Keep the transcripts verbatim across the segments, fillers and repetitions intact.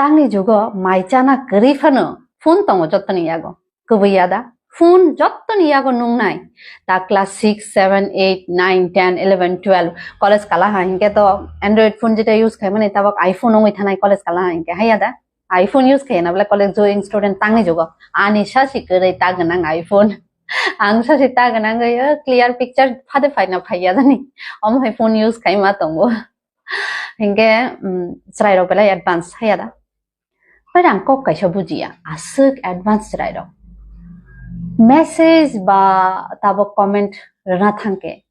Tangni jugo mai chana kwrwi phano phone tongo jottoni yago. Kubui ya da? Phone jottoni yago nungnai. Ta class six, seven, eight, nine, ten, eleven, twelve, college kala ha hinkhe to Android phone jeta use khaimani tabok iPhone wngwi thanai college kala ha hinkhe, haiya da? iPhone use khaina bole college going student tangni jugo. Ani sasi kwrwi ta gwnang iPhone. Ang sasi ta gwnang gwi, o, clear picture phade phaina phaiya jani. Omo hai phone use khaima tongo. Hinkhe, um, chwrairok belai advance haiya da? Bai ang kok kaisa bujiya, aswk advance chwrairok. Message ba tabok comment rwna thangkhe,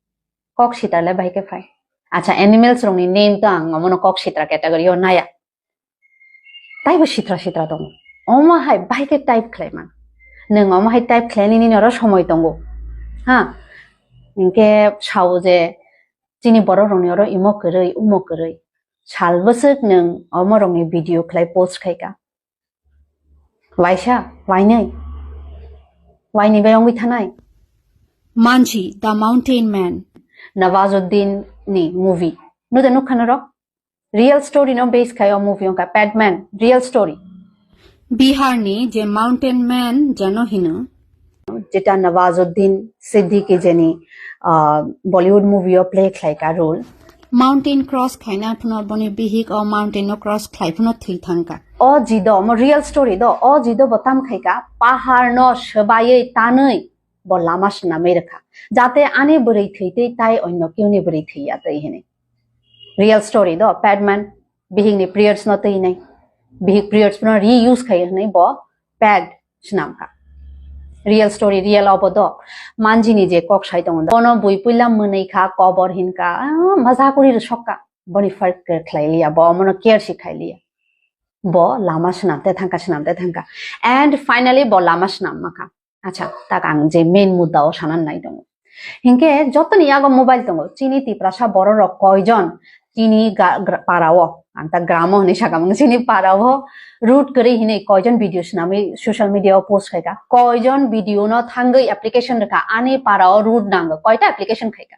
kok sitra le bai khe phai. Acha, animals rokni name to ang omono kok sitra category o naya. Taibo sitra sitra tongo. Omo hai bai khe type khlai man. Nwng omo hai type khlaini nini oro somoi tongo. Ha? Hinkhe sao je chini borok rokni oro imo kwrwi, umo kwrwi. Sal bwswk nwng omo rokni video khlai post khaika. Waisa, wainwi. Wainwi bai wngwi thanai. Manji, The Mountain Man. Nawazuddin ni movie. Nude nukha norok? Real story no base khai o movie wngkha Padman, real story. Bihar ni je Mountain Man jano hino. Jeta Nawazuddin Siddiqui jeni, ah, Bollywood movie o play khlaika role. Mountain cross khaina phano boni bihik o mountain no cross khlai phano thwi thangka. O jido, omo real story do, o jido bo tam khaika, pahar no swbaywi tanwi bo lama swnamwi rwkha. Jate ani bwrwi thwi tei tai onno keuni bwrwi thwi ya twi hwnwi. Real story do, Padman, bihik ni periods no twi nai. Bihik periods no reuse khai hwnwi bo pad swnamkha. Real story, real obo do. Manjini je kok sai tongo, bono bui puila mwnwi kha, kobor hinkha, ah, maza kuri rwsokka. Boni far khlai liya, bo omono care si khai liya. Bo lama swnam te thangkha, swnam te thangkha. And finally bo lama swnam makha. Acha, tak ang je main mudda o sanan nai tongo. Hinkhe jotoni yago mobile tongo. Chini Tiprasa borok rok koijon chini ga-, gra-, para o, ang ta gramo hinwi sakamung, chini para o root kwrwi hinwi koijon video swnamwi social media o post khaika. Koijon video no thangwi application rwkha, ani para o root nango. Koita application khaika?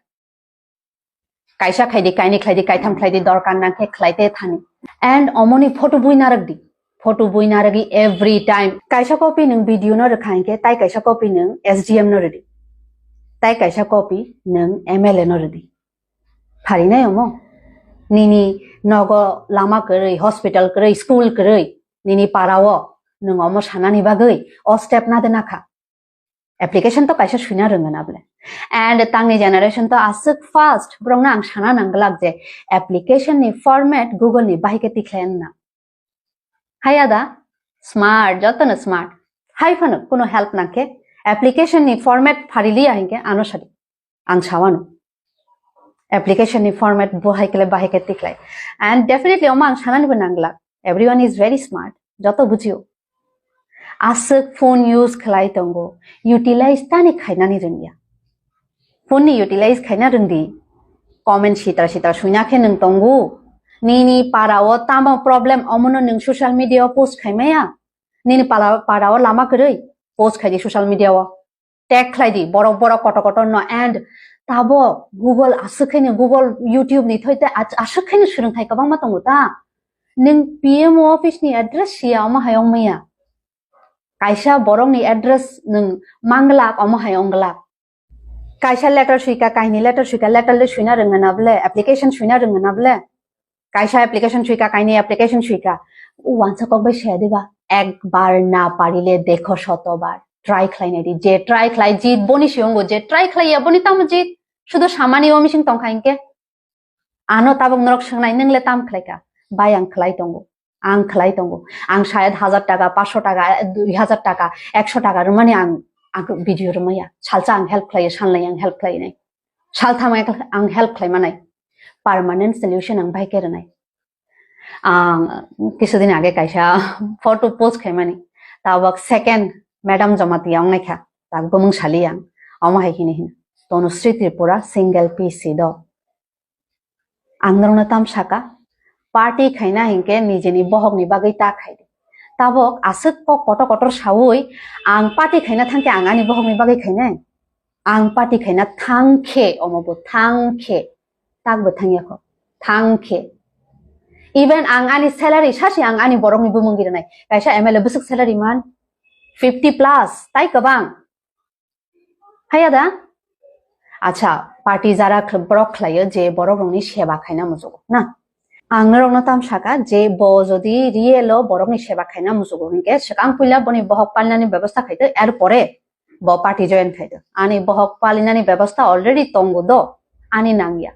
Kaisa khaidi, kaini khlaidi, kaitham khlaidi, dorkar nangkhe khlaite thani. And omoni photo bui narwkdi. Photo bui narwgwi every time. Kaisa copy nwng B D O no rwkha hinkhe, tai kaisa copy nwng S D M no rwdi. Tai kaisa copy nwng M L A no rwdi. Pharinai omo? Nini nogo lama kwrwi, hospital kwrwi, school kwrwi, nini para o nwng omo sanani bagwi o step na de nakha. Application to kaisa suina rwngna bole. And tangni generation to aswk fast, borokno ang sana nang glak je application ni format Google ni bahai khe tikhlai na. Haya da, smart, jotono smart. Hai phano kuno help nangkhe application ni format phariliya hinkhe ano sadi. Ang sawano. Application ni format bo hai kle bahai khe tikhlai. And definitely omo ang sanani bo nang glak. Everyone is very smart. Joto bujio. Aswk phone use khlai tongo. Utilize tani khainani rwngya. Phone ni utilize khaina rwngdi. Comment sitra sitra suina khe nwng tongo. Nini para o tamo problem omono nwng social media o post khaimaya. Nini pala-, para o lama kwrwi post khaidi social media o. Tag khlai di, borok, borok kotor kotor no, and tabo Google aswk khaino, Google, YouTube ni thoi te as-, aswk khaino swrwngthai kwbangma tongo ta. Nwng P M O office ni address siya omo hai wng maya. Kaisa borok ni address nwng manglak omo hai wng glak. Kaisa letter suika, kaini letter suika, letter le suina rwngna bole, application suina rwngna bole. Kaisa application suika, kaini application suika. O wansa kok bai saya diba? Ekbar na parile dekho shotobar. Try khlai nai di. Je try khlai jit boni si ongo, je try khlai ya boni tamo jit. Sudo samani o mising tongkha hinkhe. Ano tabuk norok swngnai, nwng le tam khlaika? Bai ang khlai tongo. Ang khlai tongo. Ang shayad hajar taka, paanch sho taka, dui hajar taka, ekso taka rwmani ang, ang video rwmaya. Salsa ang help khlaiya, sanlai ang help khlainai. Saltham ang help khlaimanai. Permanent solution ang bai khe rwnai. Ang kisudin age kaisa photo post khaimani. Tabok second Madam Jamatia wngnaikha. Tak bumung sali ang. Omo hai hini hini. Tanushree Tripura single piece do. Ang norokno tam saka, party khaina hinkhe nijeni bohokni bagwi ta khai di. Tabok aswk kok kotor kotor saui, ang party khaina thangkhe ang ani bohokni bagwi khainai? Ang party khaina thangkhe, omo bo thangkhe, tak bo thangya kho, thangkhe. Even ang ani salary sasi ang ani borokni bumungwi rwnai. Kaisa M L A bwswk salary man fifty plus, tai kwbang. Haya da? Acha, party jara khl-, borok khlaio je borok rokni seba khaina muchugo na. Ang norokno tam saka je bo jodi real o borokni seba khaina muchugo hinkhe swkang puila boni bohok palinani bebostha khaito, er pore bo party join khaito. Ani bohok palinani bebostha already tongo do, ani nangya.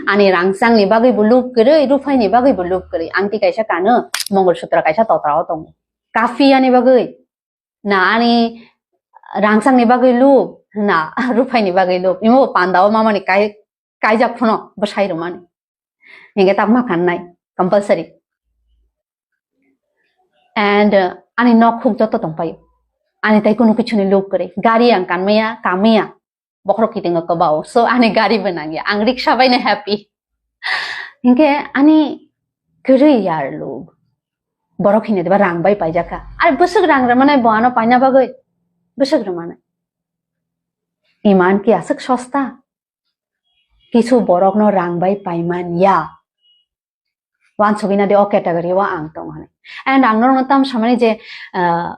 Ani rangchangni bagwi bo lub kwrwi, rupaini bagwi bo lub kwrwi. Angti kaisa kano, Mongol Sutra kaisa totra o tongo. Kafi ani bagwi, na ani rangchangni bagwi lub, na rupaini bagwi lub. Imo panda o mamani kai-, kaijak phano bwsai rwmani. Hinkhe tak ma kannai, compulsory. And, uh, ani nok huk joto tongpaio. Ani tai kunu kichuni lub kwrwi. Gari ang kanmaya, kamaya. Bokhorok kitingo kwbao. So, ani gari bo nangya. Ang riksha baino happy. Hinkhe ani kwrwi yar lub. Borok hini diba rang bai paijak kha. Ar bwswk rang rwmani bo ano paina bagwi. Bwswk rwmani. Iman ki aswk sosta. Kisu borokno rang bai paiman ya. Wansugwi nadi o category o ang tong hwnwi. And ang norokno tam samani je, ah,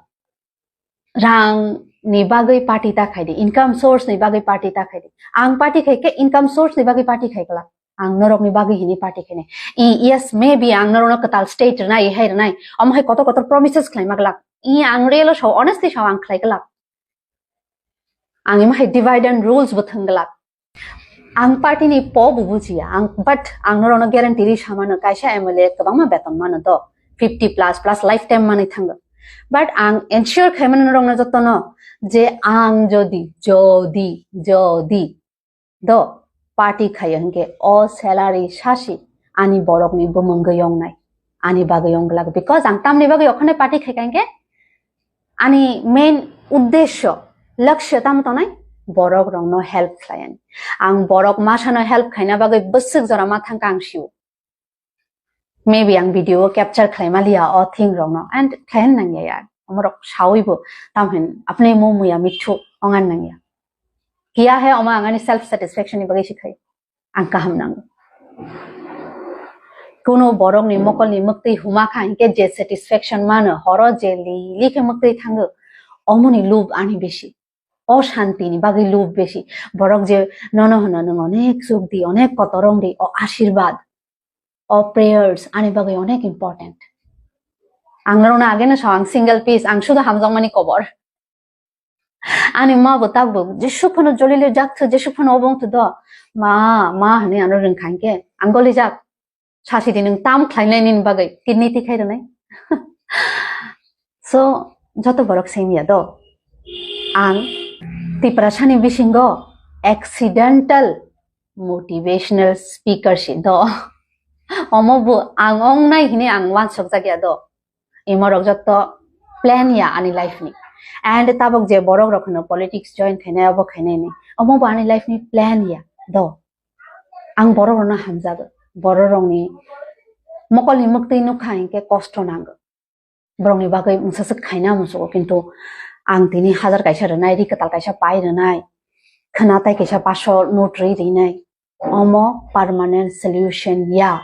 rang ni bagwi party ta khaidi, income source ni bagwi party ta khaidi. Ang party khai khe income source ni bagwi party khai kala. Ang norok ni bagwi hini party khainai. I, yes, maybe ang norokno kwtal state rwnai, hai rwnai. Omo hai kotor kotor promises khlai ma glak. I ang real o sao, honestly sao ang khlai glak. Ang imo hai divide and rules bo thwng glak. Ang party ni po bo bujiya, ang, but ang norokno guarantee ri samano kaisa M L A kwbangma beton mano do, fifty plus, plus lifetime manwi thango. But ang ensure khaimano norokno jotono je ang jodi, jodi, jodi do party khayo hinkhe o salary sasi ani borokni bumungwi wngnai, ani bagwi wng glak. Because ang tamni bagwi okhane party khaikha hinkhe ani main uddesho, lakshya tamo tongnai, borok rokno help khlaiyani. Ang borok masano help khaina bagwi bwswk jora ma thangkha ang sio. Maybe ang video o capture khlai maliya o thing rokno, and khlai nangya ya. Omorok sawi bo, tamhin apni mu muya mithu ongan nangya. Kiya he omo ang ani self satisfaction ni bagwi si khai. Ang kaham nango. Kuno borokni mokolni mwktwi huma kha hinkhe je satisfaction mano, horo je li li khe mwktwi thango, omoni lub ani besi. O shanti ni bagwi lub besi. Borok je nono hwno nwng onek chuk di, onek kotor wng di, o ashirbad, o prayers ani bagwi onek important. Ang norokno ageno sao ang single piece, ang sudo hamjakmani kobor. Ani ma bo tak bo, Jisu phano jolile jak thu, Jisu phano obong thu do. Ma, ma hwnwi ano rwng kha hinkhe, ang goli jak. Sasi di nwng tam khlainai nini bagwi, kidney tikhai rwnai. So, joto borok simiya do. Ang Tiprasani bisingo accidental motivational speaker si do. Omo bo ang ongnai hini ang wansok jak ya do. Imorok jotto plan ya ani life ni. And tabok je borok rok hwno politics join khainai, obo khainai ni. Omo bo ani life ni plan ya do. Ang borok rokno hamjago. Borok rokni mokolni mwktwi nukha hinkhe kosto nango. Borokni bagwi mungsa swk khaina musugo, kintu ang tini hajar kaisa rwnai, ri kwtal kaisa pai rwnai, khwna tai kaisa paso note ri rinai. Omo permanent solution ya.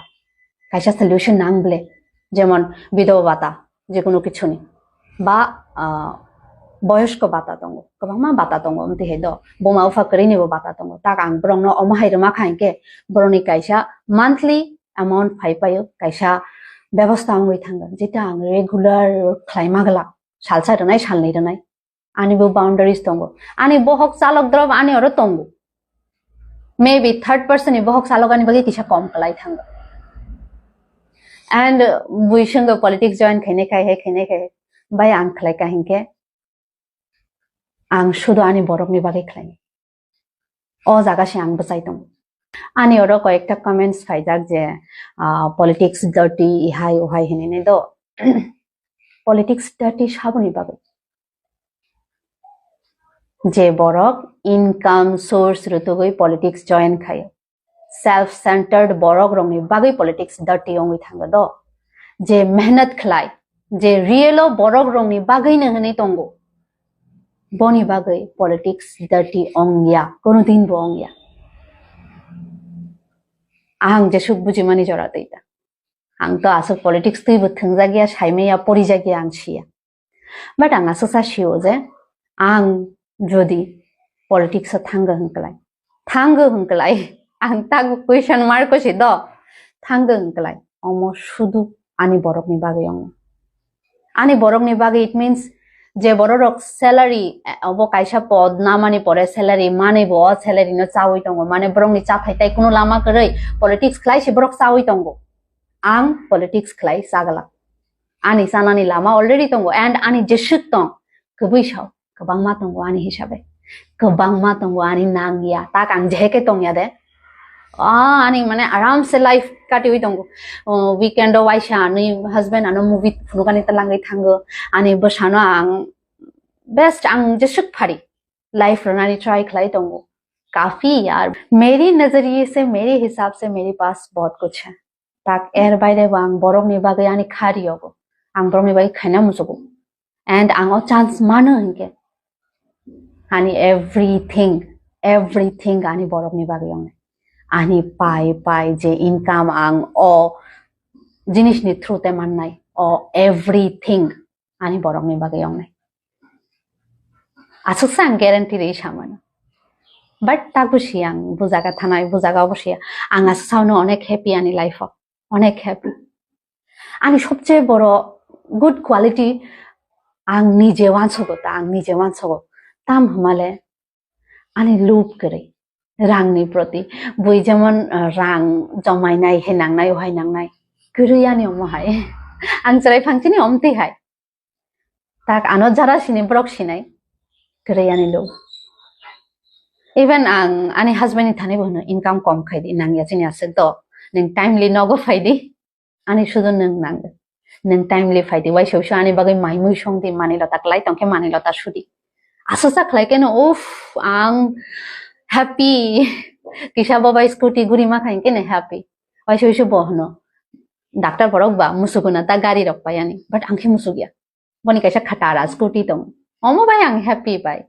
Kaisa solution nang ble. Jemon, bidoba bata, jekunu kichuni. Ba, ah, boyosko bata tongo. Kwbangma bata tongo, amtwi hai do. Buma bupha kwrwini bo bata tongo. Tak ang borokno omo hai rwma kha hinkhe, borokni kaisa monthly amount phai paio, kaisa bebosta wngwi thango. Jeta ang regular khlai ma glak. Salsa rwnai, salnwi rwnai. Ani bo boundaries tongo. Ani bohok chalok drop ani oro tongo. Maybe third person ni bohok chalok ani bagwi kisa kom kwlai thango. And, uh, bui swngo politics join khainai khai hai, khainai khai hai. Bai ang khlai ka hinkhe, ang sudo ani borokni bagwi khlainai. O jaga se ang bwchai tongo. Ani oro koyekta comments phaijak je, ah, politics dirty, ihai uhai hinwi nai do. Politics dirty saboni bagwi? Je borok income source rutugwi politics join khaio, self centered borok rokni bagwi politics dirty wngwi thango do. Je mehnat khlai, je real o borok rokni bagwi no hinwi tongo, boni bagwi politics dirty wngya, kono din bo wngya. Ang jesuk bujimani jora twi ta. Ang to aswk politics twibo thwngjak ya, saimaya, porijak ya ang siya. But ang aswk sa sio je ang jodi politics o thanggo hwnklai, thanggo hwnklai, ang tago question mark o si do, thanggo hwnklai, omo sudu ani borokni bagwi wngnai. Ani borokni bagwi, it means je bororok salary, eh, obo kaisa pod namani pore salary manwi bo o salary no chawi tongo, mane borokni chathai tai kuno lama kwrwi politics khlai se borok chawi tongo. Ang politics khlai chaglak. Ani chanani lama already tongo and ani jeswk tong kwbwi sao kwbangma tongo ani hisabe. Kwbangma tongo ani nangya. Tak ang jeheke tongya de. Ah, ani mane aram se life katiwi tongo. Oh, weekend o waisa ani husband ano movie phunukani talangwi thango. Ani bwsano ang best ang jeswk phari life rwnani try khlai tongo. Kafi yaar. Meri nazariye se, meri hisab se, meri paas bahut kuch hai. Tak er baire bo ang borokni bagwi ani kha riyogo. Ang borokni bagwi khaina muchugo. And ang o chance mano hinkhe. Ani everything, everything ani borokni bagwi wngnai. Ani pai pai je income ang o jinisni through te mannai. O everything ani borokni bagwi wngnai. Aswksa ang guarantee rwi samano. But tago si ang bujaga thanai, bujaga obo siya. Ang aswk saono onek happy ani life o. Onek happy. Ani sobche boro good quality ang nije wansogo ta, ang nije wansogo. Tam hwnmale ani lub kwrwi rangni proti. Bui jemon, uh, rang jomainai, he nangnai, ohai nangnai. Kwrwi ani omo hai. Ang chwrai phangchini omtwi hai. Tak ano jara sini borok sinai. Kwrwi ani lub. Even ang ani husband ni thani bo hwno income kom khai di, nangya chini aswk do. Nwng timely nogo phai di. Ani sudu nwng nang. Nwng timely phai di. Waisa waisa ani bagwi mai mui song di, mani lota klai tongkhe mani lota sudi. Aswk sa khlai keno, uff, ang happy. Kisa bo bai scooty guri ma khai kene happy. Waisa waisa bo hwno. Doctor borok ba musuguna ta gari rok pai ani. But ang khe musugya. Boni kaisa khatara scooty tong. Omo bai ang happy bai.